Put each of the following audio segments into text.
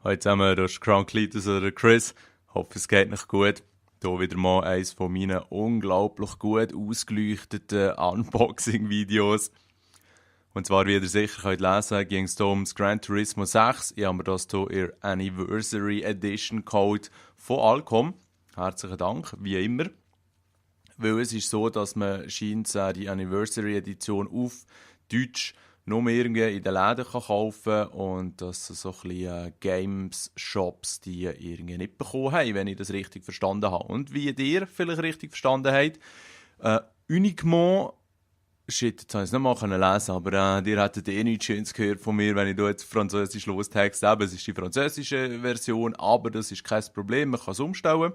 Hallo zusammen, das ist Kranklitus oder Chris. Hoffe, es geht nicht gut. Hier wieder mal eines von meinen unglaublich gut ausgeleuchteten Unboxing-Videos. Und zwar, wie ihr sicher könnt lesen, ging es hier um das Gran Turismo 6. Ich habe mir das hier in der Anniversary Edition Code von Alcom. Herzlichen Dank, wie immer. Weil es ist so, dass man scheint die Anniversary Edition auf Deutsch nur irgendwie in den Läden kaufen kann und dass so ein bisschen Games-Shops die irgendwie nicht bekommen haben, wenn ich das richtig verstanden habe. Und wie ihr vielleicht richtig verstanden habt, Uniquement, shit, jetzt habe ich es nicht mal lesen, aber ihr hättet eh nichts Schönes gehört von mir, wenn ich da jetzt Französisch lostext. Eben, es ist die französische Version, aber das ist kein Problem, man kann es umstellen.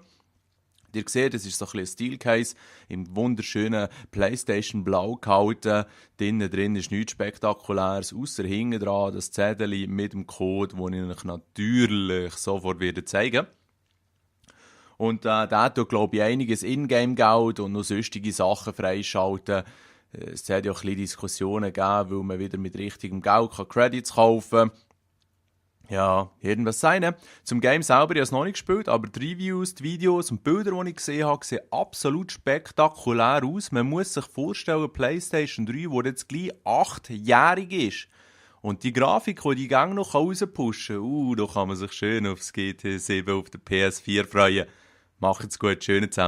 Ihr seht, es ist so ein bisschen ein Steelcase im wunderschönen PlayStation Blau gehalten. Innen drin ist nichts Spektakuläres, außer hinten dran das Zettel mit dem Code, den ich euch natürlich sofort zeigen werde. Und der tut, glaube ich, einiges Ingame-Geld und noch sonstige Sachen freischalten. Es hat ja auch ein bisschen Diskussionen gegeben, weil man wieder mit richtigem Geld Credits kaufen kann. Ja, irgendwas sein. Zum Game selber, ich habe es noch nicht gespielt, aber die Reviews, die Videos und die Bilder, die ich gesehen habe, sehen absolut spektakulär aus. Man muss sich vorstellen, PlayStation 3, die jetzt gleich 8-jährig ist. Und die Grafik, die die Gang noch rauspushen kann, da kann man sich schön aufs GT7 auf der PS4 freuen. Macht's gut, schön zusammen.